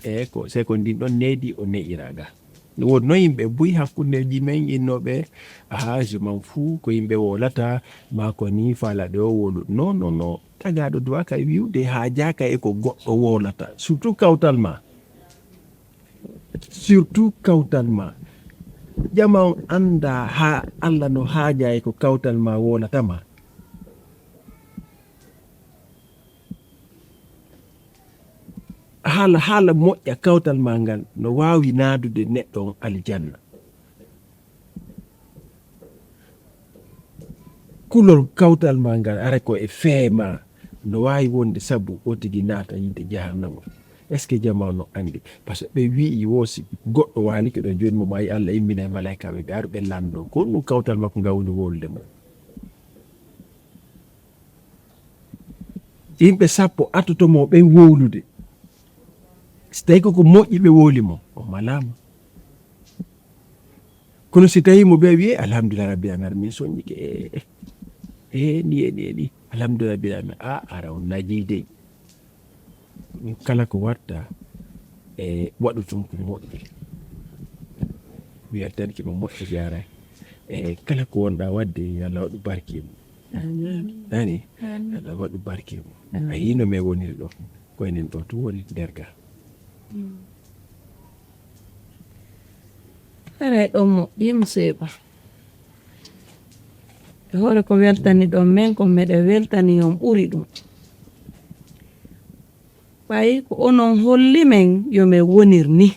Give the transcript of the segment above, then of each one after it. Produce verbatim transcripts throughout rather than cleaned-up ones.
E ko, se ko ndin ɗon nehdi o ne'iraga. Wonno yimɓe buy hakkundeji men innooɓe, "Aha, je m'en fous, ko yimɓe wolata, ma ko ni faalaɗe o wolu." Non, non, non. Tagaaɗo duwa kay wi'ude haajaaka e ko goɗɗo wolata. Surtout kawtal ma. Surtout kawtal ma. Jama on annda haa Allah no haaja e ko kawtal ma wolata ma. Haala, haala moƴƴa kawtal ma ngal no waawi naadude neɗɗo on aljanna. Kulol kawtal ma ngal, ara ko e fee ma, no waawi wonde sabu o tigi naata yiite jahannama. Est-ce que jama no anndi? Parce que ɓe wi'i wo si goɗɗo waalike ɗo jooni mo maayi, Allah immina e malaykaaɓe ɓe aru ɓe lanndo. Ko ɗum kawtal makko ngal woni wolude mo. Yimɓe sappo atoto mo ɓen wowlude. Si tawi koko moƴƴi ɓe wowli mo, o malaama. Kono si tawi mo ɓe wi'e, "Alhamdulillah Rabbil Alamin, min soññike." E, e, e, ni, e, ni, e, ni. "Alhamdulillah Rabbil Alamin." A, ara on naji dey. Kala ko watta, e, waɗu tun ko moƴƴi. Wiya tan ko moƴƴi jaara. E, kala ko wonɗa wadde, yo Allah waɗu barke mum. Amin. Nani? Amin. Allah waɗu barke mum. Amin. A yii no men woniri ɗo. Ko enen ɗo tun woni nder ga. Mm. Haray ɗon moƴƴi, mo seeɓa. E hoore ko weltani ɗon men, ko meɗen weltani on ɓuri ɗum. Ɓay ko onon holli men yo men wonir ni.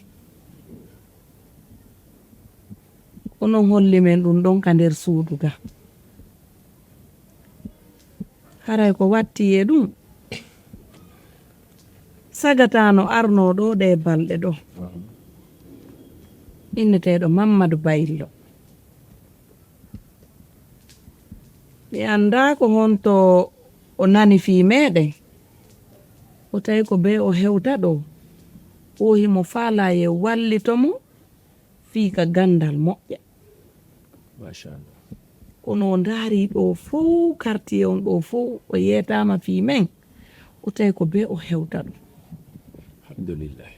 Onon holli men ɗum ɗon ka nder suudu ga. Haray ko watti e ɗum, sagataano arnoo ɗoo ɗee balɗe ɗoo, inneteeɗo Mammadu Bayillo. Mi anndaa ko honto o nani fii meɗen. O tawi ko bee o hewta ɗoo, o himo faalaa yo wallito mo fii ka ganndal moƴƴa. Machallah. Kono o ndaari ɗoo fow, quartier on ɗoo fow, o yeetaama fii men. O tawi ko bee o hewta ɗum. Alhamdulillah.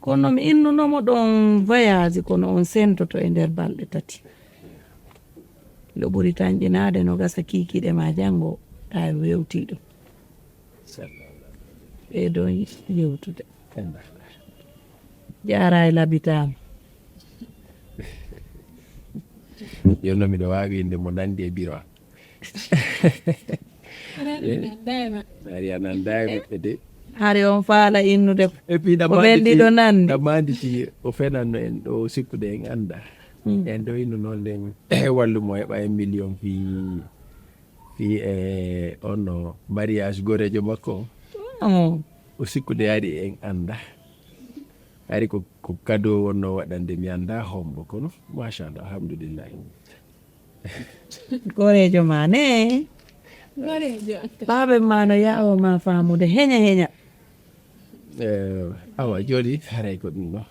Kono mi innuno mo ɗon voyage, kono on sentoto e nder balɗe tati. Lo ɓuri tanƴinaade no gasa kiikiiɗe ma janngo, taa wewtii ɗum. Ɓeydo yewtude. Jaaraay labitaama. Yonno miɗo waawi innde mo nanndi e biro am. Hari a nandaay maɓɓe de. Hari on faala innude ko. Et puis ɗam andi ɗo nanndi. Ɗam andi ti o fenanno en ɗo sikkude en annda. Hmm. En ɗo innu noon nden wallu mo heɓa en million fii fii e onno mariage goreejo makko on. Oh. O sikkude hari en annda. Hari ko, ko kado wonno waɗande mi annda hombo kono. Machallah, alhamdulillahi. Goreejo ma ne. Goreejo. Baabe ma no yawo ma faamude heña heña. Eh, awa joni haray ko ɗum ɗo.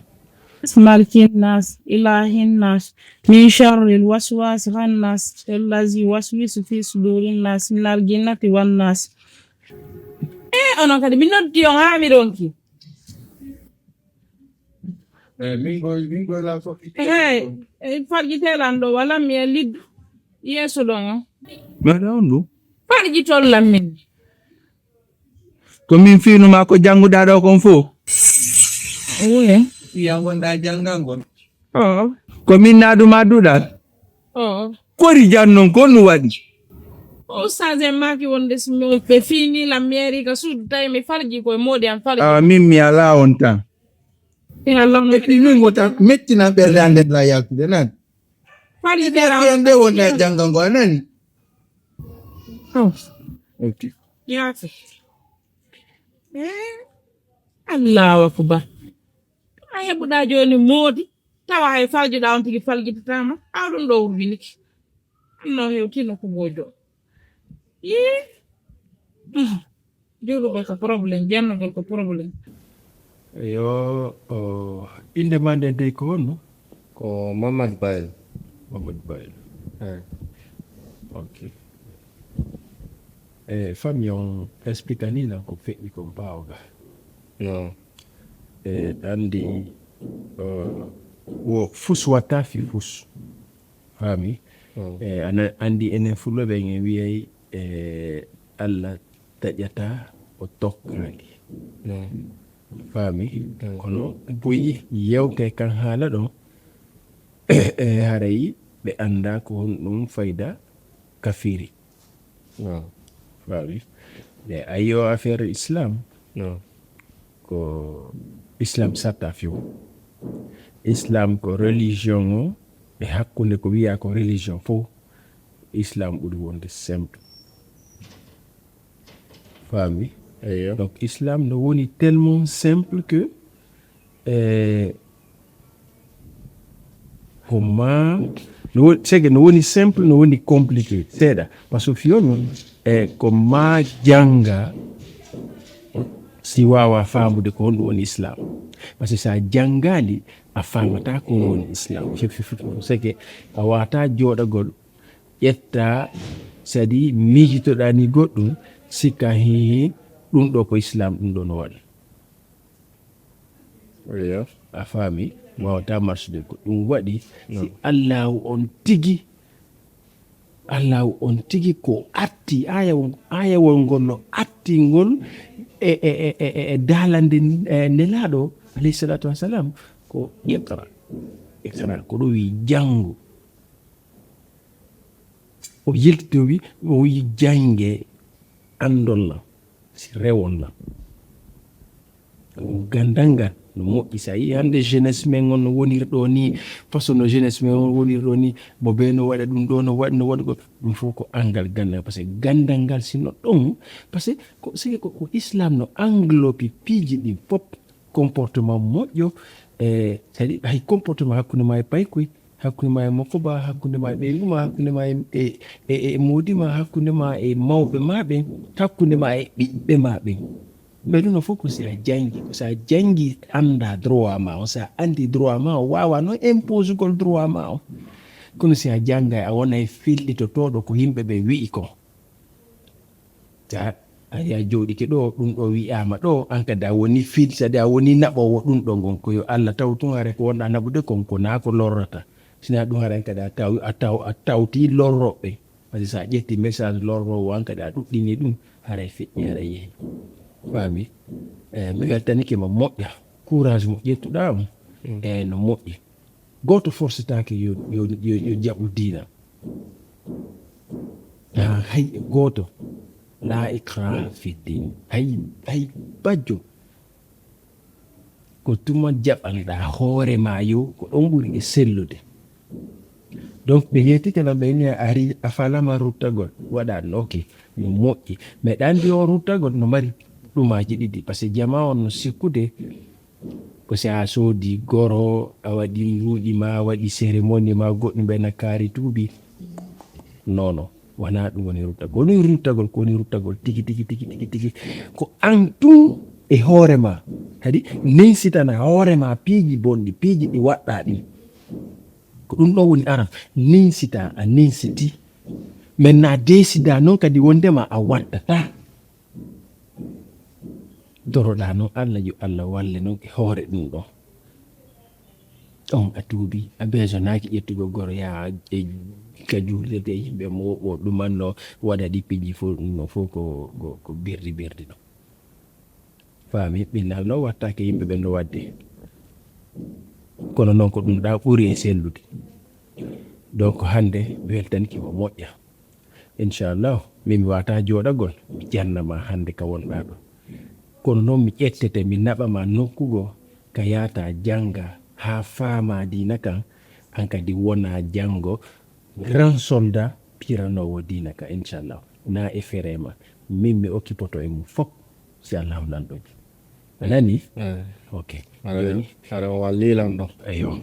ملك الناس، إله الناس، من شر الوسواس الخناس، الذي يوسوس في صدور الناس، من الجنة والناس. Eh, onon kadi mi noddi on haa mi ronki. Eh, min koy, min koy la ko. Hey, eh, farjite lan ɗo wala mi e lid yeeso ɗon. Mbaɗa on ɗum? Farji ton lan min. Ko min fiinu ma ko jannguɗaa ɗo kon fof? Oui. Wiya ngonɗaa janngangol. Oh. Ko min naadu ma duɗal? Oh. Kori jan non ko nu waɗi? O ustaas en maaki wonde so mi ɓe fiini lam mi yeeri ka suudu tawi mi falji koye moodi am falji. Awa min mi alaa on tan. E Allah no. Et puis min wota mettinan ɓerdaande la yaltude nan. Falji dera. Nde wonde jannga ngo a nani. Oh. Ok. Yaasi. Eh, Allahu akbar. A heɓuɗa jooni moodi, tawa hay faljuɗa on tigi faljitataama. Aw ɗum ɗo wurwiniki. Anno hewtino ko bojo. Yee. Juulugol ko problème, jannugol ko problème. Yo, o, innde ma nden dey ko honno? Ko Mamad Bayel. Mamad Bayel. Eh. Ok. E famille on explicanina ko feƴƴi kon ɓaawo ga. No. E anndi, o, wo fus watta fi fus. Faami? Mm. E ana anndi enen fulɓe ɓen en wiyay, e, Allah taƴata o tokkaali. Mm. Faami? Mm. Kono buy yewte kan haala ɗon, e haray ɓe annda ko honɗum fayda kafiri. Waaw. Faami? E ayo affaire islam. No. Ko islam satta few. Islam ko religion o, e hakkunde ko wiya ko religion fof, islam ɓuri wonde simple. Faami? Eyo. Donc islam no woni tellement simple que, eh, ko ma, no woni, c'est que no woni simple, no woni compliqué seeɗa. Parce que fiyo noon, e ko ma jannga, si wawa faamude ko honɗum woni islam. Parce que sa janngaali, a faamata ko honɗum woni islam. C'est que a wata jooɗagol ƴetta, c'est-à-dire miijitoɗa ni goɗɗum, sikka hihi, ɗum ɗo ko islam, ɗum ɗo no waɗa. Eyo. A faami? Wawata marsude ko ɗum waɗi si Allahu on tigi, Allahu on tigi ko atti, ayawol, ayawol ngol no atti ngol e, e, e, e, e daalande, e, Nelaaɗo, alayhi salatu wassalam, ko iqra. Iqra, ko ɗum wi janngu. O yilti o wi, o wi jannge anndon lan, si rewon lan. Ganndal ngal no moƴƴi. So a yii hannde jeunesse men on no woniri ɗo ni, façon no jeunesse men on woniri ɗo ni, mo bee no waɗa ɗum ɗo, no waɗa, no waɗa ko, ɗum fof ko anngal ganndal. Parce que ganndal ngal si no ɗon, parce que ko, c'est que ko, ko islam no englobe piiji ɗin fof, comportement moƴƴo, e, c'est-à-dire hay comportement hakkunde ma e paykoy, hakkunde ma e mokkoba, hakkunde ma e ɓeyngu ma, hakkunde ma e, e, e, e moodi ma, hakkunde ma e mawɓe ma ɓen, hakkunde ma e ɓiɓɓe ma ɓen. Ɓe ɗum no fof ko si a janngi, ko si a janngi annda droit ma on, si a anndi droit ma on, wawa noon imposugol droit ma on. Kono si a janngay, a wonay fillitotooɗo ko yimɓe ɓe wi'i kon. Sa ari a jooɗike ɗo, ɗum ɗo wi'aama ɗo, an kadi a woni fil-, c'est-à-dire a woni naɓoowo ɗum ɗo ngon, ko yo Allah taw tun, hare ko wonɗa naɓude kon, ko naa ko lorrata. Sina ɗum, hare an kadi a taw-, a taw-, a tawti lorroɓe. Parce que sa ƴetti message lorrowo, an kadi a ɗuɗɗini ɗum, haray feƴƴi, haray yehi. Faami? Eh, mi weltanike ma moƴƴa. Courage mo ƴettuɗa on. Mm. Eh, no moƴƴi. Gooto forsetaake yo, yo, yo, yo jaɓu diina. Ah, hay gooto. La ikraha fi din. Hay, hay bajjo. Ko tuma jaɓanɗa hoore ma yo, ko ɗon ɓuri e sellude. Donc, ɓe yeetike lan, ɓe ni a ari, a falama ruttagol. Waɗa no, ok, no moƴƴi. Mais ɗan mbi o ruttagol no mari ɗumaji ɗiɗi. Parce que jama on no sikkude ko si a soodi goro, a waɗi mbuuɗi ma, a waɗi cérémonie ma, goɗɗum ɓe na kaari tuubi. Non, non. Wona ɗum woni ruttagol. Ko woni ruttagol, ko woni ruttagol tigi, tigi, tigi, tigi, tigi. Ko an tun e hoore ma. Kadi ninsitana hoore ma piiji bonɗi, piiji ɗi waɗɗa ɗin. Ko ɗum ɗo woni aran. Ninsita, a ninsiti. Men na desida non kadi wondema a wattata. Toroɗa non Allah, yo Allah walle non e hoore ɗum ɗo. On a tuubi, a besonaaki ƴettugol goro yaa e ka juulirde e yimɓe mo o ɗumanno waɗa ɗi piiji fof, ɗum ɗon fof ko, ko, ko birdi birdi ɗon. Faami, ɓinnal noon wattaake yimɓe ɓen no waɗde. Kono noon ko ɗum ɗaa ɓuri e sellude. Donc hannde weltanike mo moƴƴa. Inchallah, min mi waata jooɗagol, mi janna ma hannde ka wonɗaa ɗo. Kono noon mi ƴettete, mi naɓa ma nokku goo ka yaata jannga haa faama diina kan, an kadi wona janngo grand soldat piranoowo diina kan, inchallah. Na e feere ma, min mi okkipoto e mum fof, si Allahu lanɗo. A nani? Eh, ok. Aɗa, jooni, aɗa o wallilan ɗo. Eyo.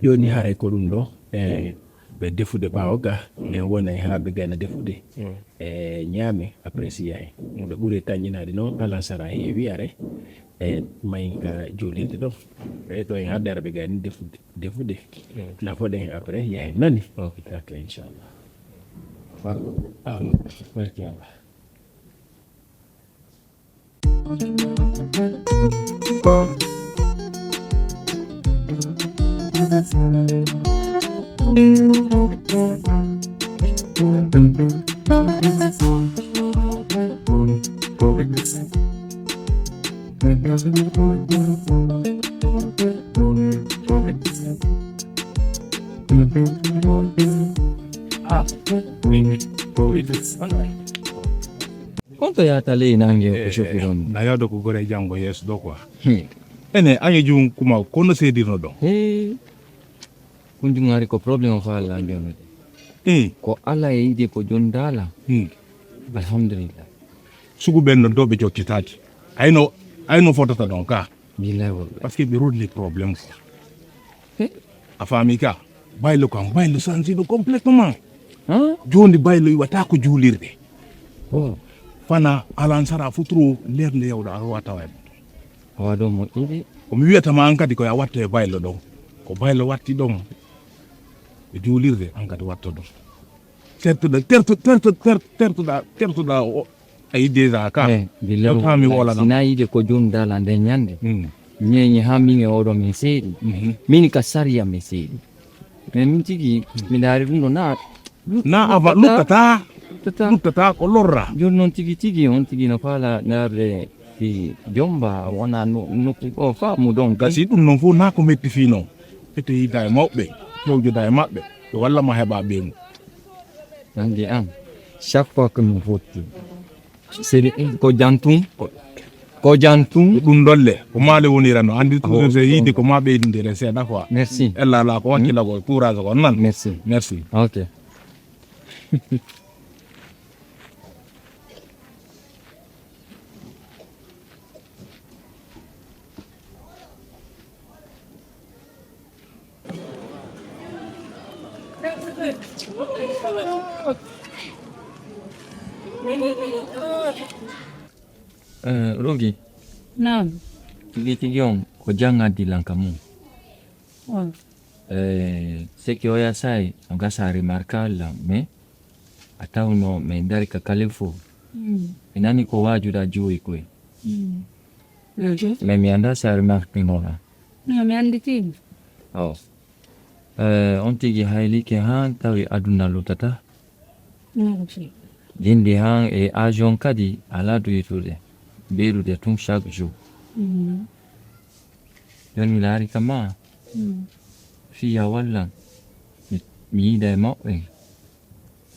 Jooni haray ko ɗum ɗo, eh, ɓe defude ɓaawo ga, ɓe wona e haa ɓe gayna defude. E ñaame, après si yahay. Ɓe ɓuri tañinaade noon, alasara heewi are. E mayin ka juulirde ɗo. E ɗo en haddara ɓe gayni defude, defude. Nafoɗen après, yahay nani? Ok. Ok, inchallah. Ah, merci Allah. On to yahata ley nange ko cofi ɗon. Na yahdo ko gore janngo yeeso ɗo quoi. Hmm. Ene, an e jum kuma kono seedirno ɗon. Hey. Kunjum hari ko problème o faala joonude. Eh. Ko Alla e yiɗi ko jom daala. Hmm. Alhamdulillah. Sugu ɓen no dow ɓe jokkitaaki. Ayno, ayno fotata ɗon ka. Billahi wallahi. Parce que ɓe rodni problème quoi. He? A faami ka? Baylo kam, baylo sansiɗo complètement. Hein? Jooni baylo iwata ko juulirde. Oh. Fana alansara futuro lernde yawɗo a rowa tawa e. Awa ɗon moƴƴude. Ko mi wiyata ma an kadi ko ya watto e baylo ɗon. Ko baylo watti ɗon. E juulirde an kadi watto ɗon. Tertuɗa, tertu-, tertu-, ter-, tertuɗa, tertuɗa o. A yi déjà ka. Eh, billahi. Ɗon taa mi wolana. Sina yiide ko jom daala nden ñande. Hmm. Ñeñe haa min e oɗo min seedi. Mhm. Min ka sariya min seedi. Mais min tigi, mi ndaari ɗum ɗo na. Na ava luttata. Luttata. Luttata ko lorra. Jooni noon tigi tigi, on tigi no faala ndaarde si jomba, wona no, nokku o faamu ɗon. Gasi ɗum noon fof na ko metti fii noon. Ete yiida e mawɓe, fewjoda e maɓɓe. Ɓe walla ma heɓa ɓeengu. Nandi an, chaque fois que mi fotti, c'est ko jantum, ko jantum. Ko ɗum dolle, ko maale wonirano. Andi ɗum se yiide ko ma ɓeydindire seeɗa quoi. Merci. Ella ala ko wakkilagol, courage ko nan. Merci. Merci. Ok. Eh, Rogi. Naam. Tigi tigi on, ko jannga dilan ka mum. Oh. Eh, seki oya sai, o gasa remarkal la, mais a tawno, mais ndari ka kalifo. Mm. E nani ko wajuda juwi koy. Mm. Mais mi anda sa remarque no la. No, mi andi ti. Oh. Eh, on tigi haylike han tawi aduna lutata. Mm, si. Jindi han e avion kadi ala duyitude. Berude tun chaque jour. Mm. Joni mi laari kama. Mm. Fiya walla mi, mi yiida e maɓɓe.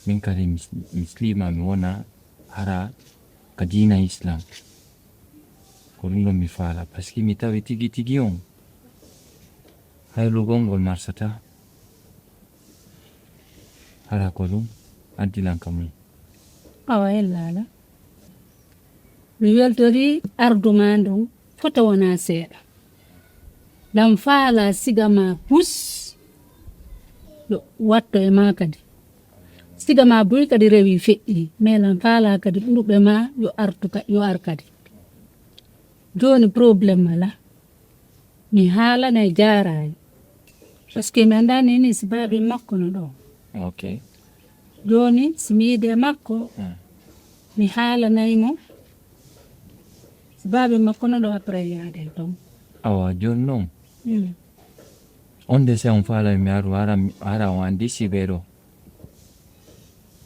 Min kadi mis-, muslima mi wona hara ka diina Islam. Ko ɗum ɗon mi faala, parce que mi tawi tigi tigi on haylugol ngol marsata. Hara ko ɗum addilan ka mum. Awa ella ala. Mi weltori ardu ma ndun fota wona seeɗa. Lan faala siga ma hus yo watto e ma kadi. Siga ma buy kadi rewi feƴƴi, mais lan faala kadi ɓurɓe ma yo artu ka, yo ar kadi. Jooni problème ala. Mi haalanay jaaraay. Parce que mi anndaa ni, ni si baabi makko no ɗo. Ok. Jooni si mi yiide makko, hmm, mi haalanay mo. Si baabi makko no ɗo, après yaaden ton. Awa, jooni noon. Hmm. On de se on faalay mi aru, hara, hara o anndi si ɓe ɗo.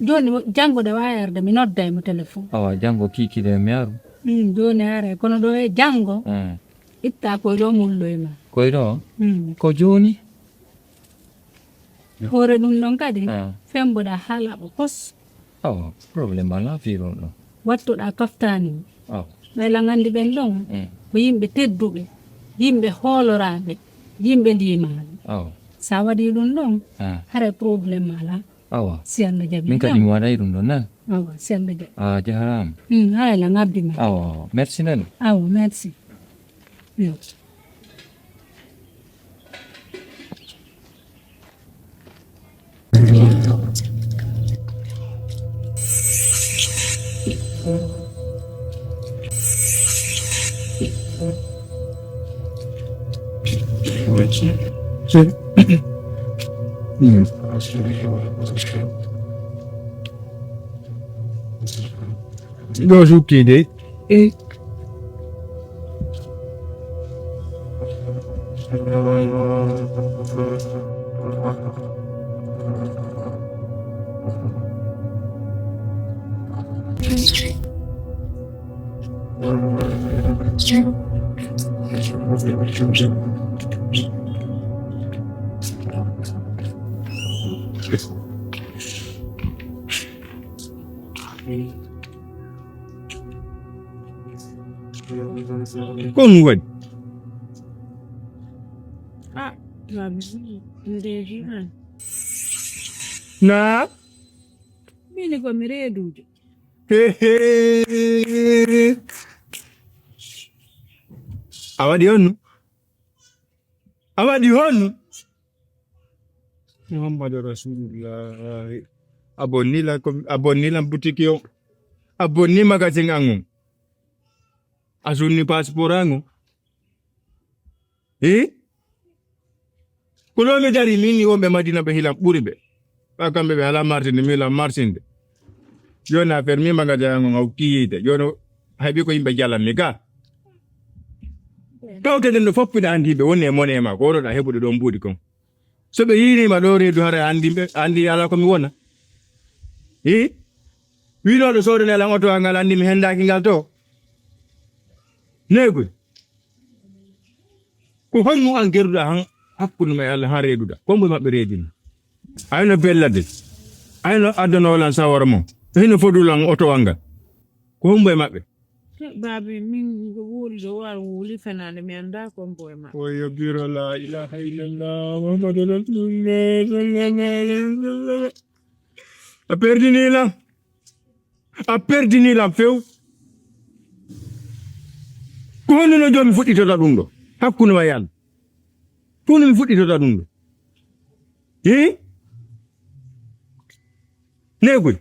Jooni, janngo ɗe waawi arde, mi nodday mo téléphone. Awa, janngo kiikiiɗe mi aru. Mm, jooni haray, kono ɗo e janngo, mm, itta koy ɗo mulloy ma. Koy ɗo? Mm. Ko jooni? Hoore ɗum ɗon kadi, ah, femboɗa haa laaɓa pos. Awa, problème alaa fii ɗum ɗon. Wattoɗa kaftaani. Awa. Ɓay lan anndi ɓen ɗon, mm, ko yimɓe tedduɓe, yimɓe hooloraaɓe, yimɓe ndiimaaɓe. Awa. Sa waɗii ɗum ɗon, ah, haray problème alaa. Awa. Si Alla jaɓii. Min kadi mi waɗay ɗum ɗon, na? Awa, si Alla jaɓii. A jaaraama. Mm, haray lan abbi ma. Awa, merci nani. Awa, merci. Yo. Ɗo sukki dey. Eh. Ko ɗum waɗi? Ah, baaba, ndeeji man. Naa? Mini ko mi reeduujo. He, he. A waɗi honno? A waɗi honno? Muhammadu Rasulullah. A bonni lan ko, a bonni lan butiki o. A bonni magasin an on. A sunni passeport an on. Eh? Ko ɗo mi dari min ni wonɓe Madina ɓe hilan ɓuri ɓe. Ɓa kamɓe ɓe alaa martinde, mi lan martinde. Jooni a fermi magasin an on a ukki yiide. Jooni hay ɓe ko yimɓe jalan mi ga. Kawte ɗen ɗo fof ina anndi ɓe woni e mone e ma. Ko oɗo ɗa heɓude ɗon mbuuɗi kon. So ɓe yiiniima ɗo reedu hara anndi ɓe, anndi alaa ko mi wona. Hi? Wiinooɗo soodane lan oto ngal anndi mi henndaaki ngal to. Neeguy. Ko honno an gerduɗa han hakkunde ma e Allah han reeduɗa? Ko mbo maɓɓe reedini. Ayno bellade. Ayno addanoolan sawara mo. Hino fodulan oto wanga. Ko hombo e maɓɓe? Baabi min wuli ɗo war wuli fenaande mi annda ko mbo e maɓɓe. Oyo biro la ilaha illallah Muhammadu Rasulullah sallallahu alaihi wasallam. A perdini lan. A perdini lan few. Ko honno no jomi fuɗɗitota ɗum ɗo? Hakkunde ma e Allah. Ko honno mi fuɗɗitota ɗum ɗo? Hi? Neeguy.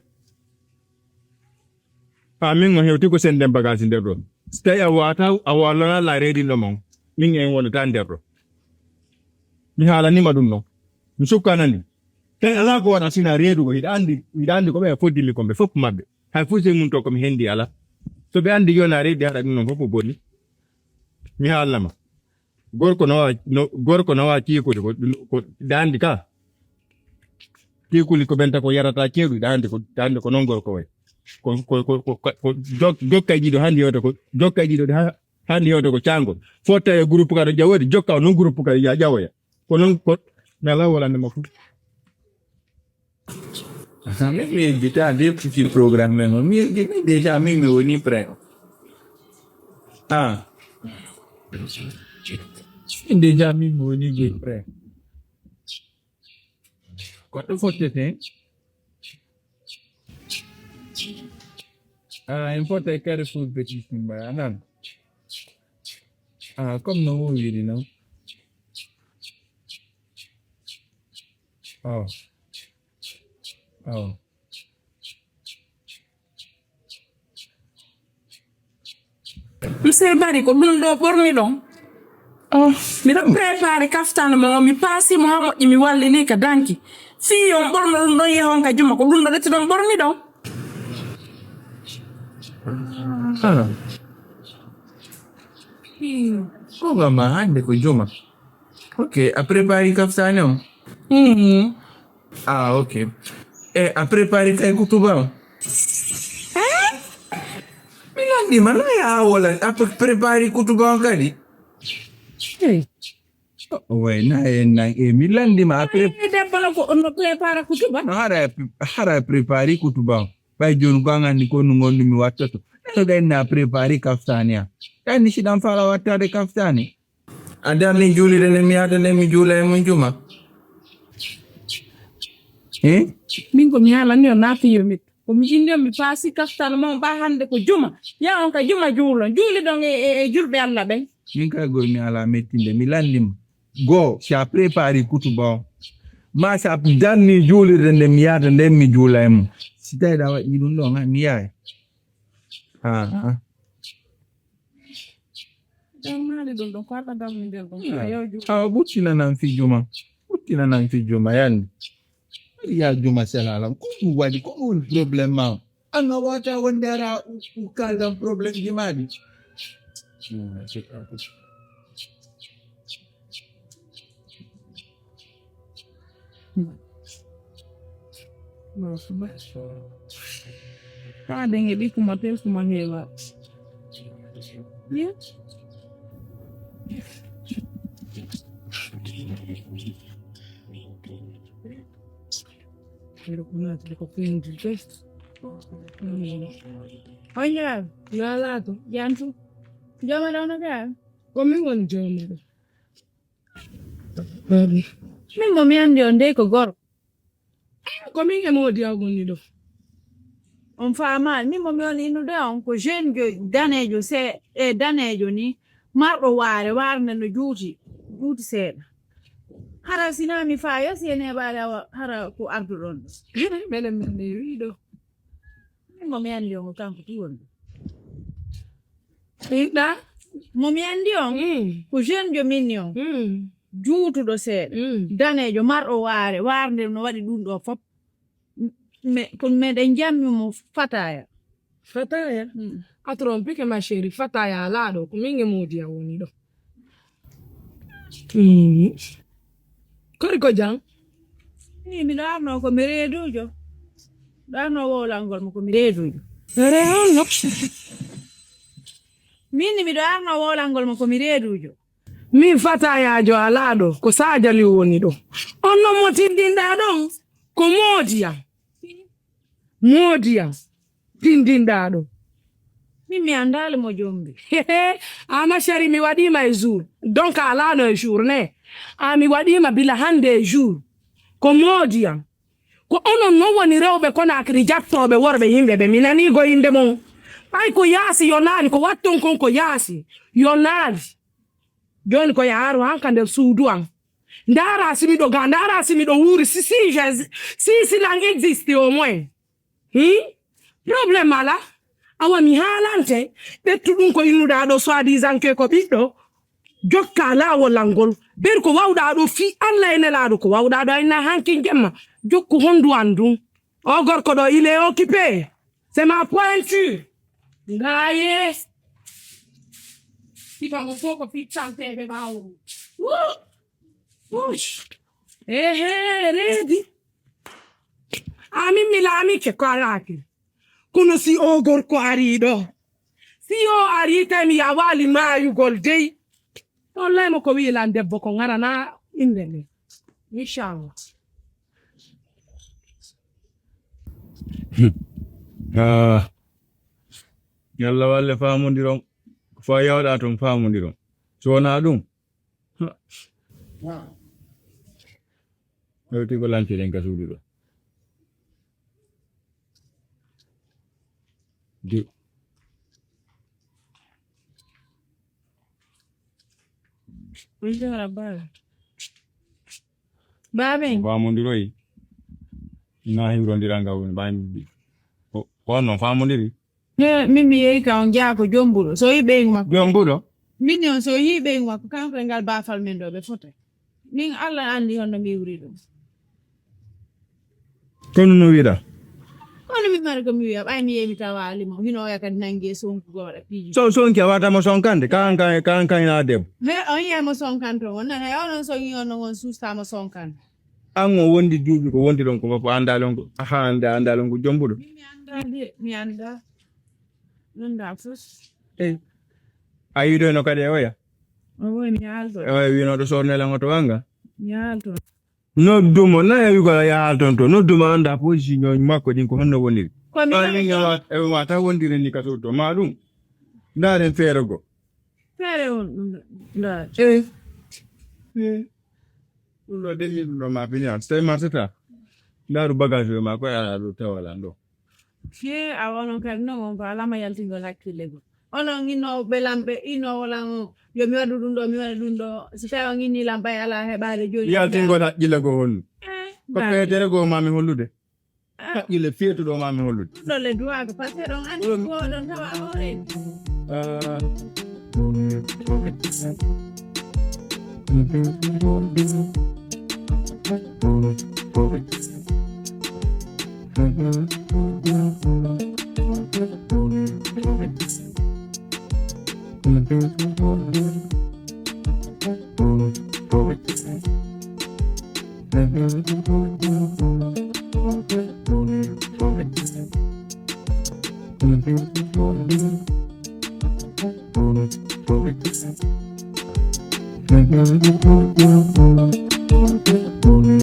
Haa min on hewti ko senden bagage nder ɗo. So tawi a wata, a wallana la reedinɗo mon. Min en wonata nder ɗo. Mi haalanima ɗum non. Mi sukkanani. Tawi alaa ko wona sina reedugo. Hiɗa anndi, hiɗa anndi ko ɓe foddimi ko ɓe fof maɓɓe. Hay fof sey mum to ko mi hendi alaa. So ɓe anndi yona reedi haɗa ɗum non fof ko boni. Mi haalnama. Gorko nawa, no, gorko nawa kiikuli ko, ko daandi ka. Kiikuli ko ɓenta ko yarata ceeɗu, daandi ko, daandi ko non gorko way. Ko, ko, ko, ko, ko jok-, jokka e ɗiɗo hannde yewta ko, jokka e ɗiɗo ha-, hannde yewta ko caangol. Fotta e groupe ka ɗo ƴawoyde, jokka o non groupe ka ya-, ƴawoya. Ko non ko, mi alaa wolande makko. Min mi yejjita, depuis ci programme men o, mi yejjita déjà, min mi woni prêt. Ah. Min déjà, min mi woni je prêt. Goɗɗo fottete. Ah, en fotta e Carrefour Petit Simba, anan. Ah, comme no wowiri non. Oh. Oh. Monsieur Bari, ko ɗum ɗo ɓormi ɗon. Oh. Miɗo préparé kaftano mo, mi paasi mo ha moƴƴi, mi wallini ka danki. Fii on ɓorno ɗum ɗon yehon ka juma, ko ɗum ɗo ɗetti ɗon ɓormi ɗon. Ah. Hmm. Ko gama hande ko juma. Ok, a préparé kaftano? Hmm. Ah, ok. E a préparé kay kutuba? Eh? Ɗi mana ya wala a préparé kutuba on kadi. Hey. O way na en nan e mi landi ma a pré. Eh, debbo no ko no préparé kutuba. No hara hara préparé kutuba. Bay joni ko an andi ko no gondi mi wattoto. No den na préparé kaftani a. Tan ni sidan fala wattade kaftani. A darni juulirde nde mi yaada nde mi juula e mum juma. Eh? Min ko mi yaalani on naati yo mit. Ko mi inni on mi paasi kaftan mon ɓa hannde ko juma. Ya on ka juma juulon. Juuliɗon e, e, e julɓe Allah ɓen. Min kay goy mi ala mettinde mi landima. Goo si a prépari kutuba on. Ma si a darni juulirde nde mi yaada nde mi juula e mum. Si tawi ɗa waɗi ɗum ɗon ha mi yaay. Ah, ah. Ɗan maali ɗum ɗon ko Allah darni nder ɗum. Awa ɓuttina nan fi juma. Ɓuttina nan fi juma yani. Ya juma selalam. Ko ɗum waɗi ko ɗum woni problème ma. An a wata wonde ara u kaldan problème ji maɗi. Haa den heɓi kuma tel kuma heewa. Oya yalato yantu. Joma ɗawno ka? Ko min woni joma ɗo. Min mo mi andi on dey ko goro. Ko min e moodi aw woni ɗo. On faamaani min mo mi on innude on ko jeune jo daneejo se e daneejo ni marɗo waare waare nde no juuti juuti seeɗa. Hara sina mi faayo si e neeɓaade awa hara ko arduɗon ɗo. Menen men ne wiɗo. Min mo mi andi on ko kanko tu woni. Ɗa? Mo mi andi on. Mm. Ko jeune jo min ni on. Mm. Juutuɗo seeɗa. Mm. Daneejo marɗo waare waare nde no waɗi ɗum ɗo fop. Me ko meɗen jammi mo fataya. Fataya. Mm. A trompike ma chérie fataya alaa ɗo ko min e moodi a woni ɗo. Mm. Kori ko jam? Ni miɗo arno ko mi reedujo. Ɗo arno wowlangol mo ko mi reedujo. Reedujo. Min ni miɗo arno wowlangol mo ko mi reedujo. Min fatayaajo alaa ɗo ko saajali woni ɗo. On non mo tindinɗaa ɗon ko moodiya. Moodiya tindinɗaa ɗo. Min mi anndaali mo jombi. Ama chéri mi waɗiima e jour donc alaano e journée. A mi waɗiima bila hannde e jour ko moodiya. Ko onon non woni rewɓe Konaakiri jattooɓe worɓe yimɓe ɓe mi nanii goyinde mon. Ɓay ko yaasi yonaali ko watton kon ko yaasi yonaali. Jooni ko yaaru han ka nder suudu an. Ndaara si miɗo ga ndaara si miɗo wuuri si si si silan existe au moins. Hmm? Problème ala. Awa mi haalante ɓettu ɗum ko innuɗaa ɗo soi-disant que ko ɓiɗɗo. Jokka laawol an ngol. Ɓer ko wawɗaa ɗo fii Allah e nelaaɗo ko wawɗaa ɗo ayna hankin jemma. Jokku hondu an ndun. O gorko ɗo il est occupé. C'est ma pointure. Ngaaye. Sifa mo fof ko fii santeeɓe ɓaawo. Ehe reedi. Amin mi laamike ko alaaki. Kono si o gorko arii ɗo si o arii tawi mi yawaali maayugol dey. Ɗon laymo ko wiilan debbo ko ŋarana innde nde. Inchallah. Ah, yalla walle faamondiron ko fa yawɗa toon faamondiron so wonaa ɗum. Hewti ko lantiɗen ka suudu ɗo. Di. Baabe. Ko faamondiroyi. Na hiwrondiral ngal woni ɓaami. Ko on noon faamondiri. He, min mi yehi ka on jeyaa ko jombuɗo. So yi ɓeygu makko. Jombuɗo? Min ni on so yi ɓeygu makko kanko e ngal baafal men ɗo ɓe fota. Min Allah anndi honno mi iwri ɗum. Kono no wiɗa? Kono mi mari ko mi wiya ɓay mi yehi mi tawaali mo hino oya kadi nangi e sonku gooɗa piiji. So sonki a wata mo sonkande kan kan kan kan ina debbo. He on yiya mo sonkanto on nana he onon so yi on non on suusta mo sonkande. An o wondi duuɓi ko wondi ɗon ko fof a anndaa ɗon ko aha anndaa anndaa ɗon ko jombuɗo. Mi anndaa de mi anndaa. Ɗum ɗa fof. Eyi. A yiidoyno kadi e oya? O woni mi haalto. E oya wiinooɗo soornelan oto wanga? Mi haalto. Noddumo, na e wiigol a yahalton to. Noddumo annda position makko ɗin ko honno woniri. Ko mi Ay, min yawa, e ma ta wondire ni ka to, to ma ɗum. Ndaaren feere go. Feere on ɗum ɗa. Eh. Eh. Ɗum ɗo denni ɗum ɗo ma bini an. Stay marsita. Ndaru bagage o ma ko ala ɗo tawala ɗo. He, a wonon kadi non on ko alama yaltingol hakkille go. Onon innooɓe lamɓe, innoowo lan on, yo mi waɗu ɗum ɗo, mi waɗa ɗum ɗo. Si tawi on inni lam ɓay ala heɓaade jooni. Yaltingol hakkille go honno? Eh, Ko feetere go ma mi hollude. Hakkille feetuɗo ma mi hollude. Ɗo le duwaago, parce que ɗon anndi ko ɗon tawa hoore. Ah.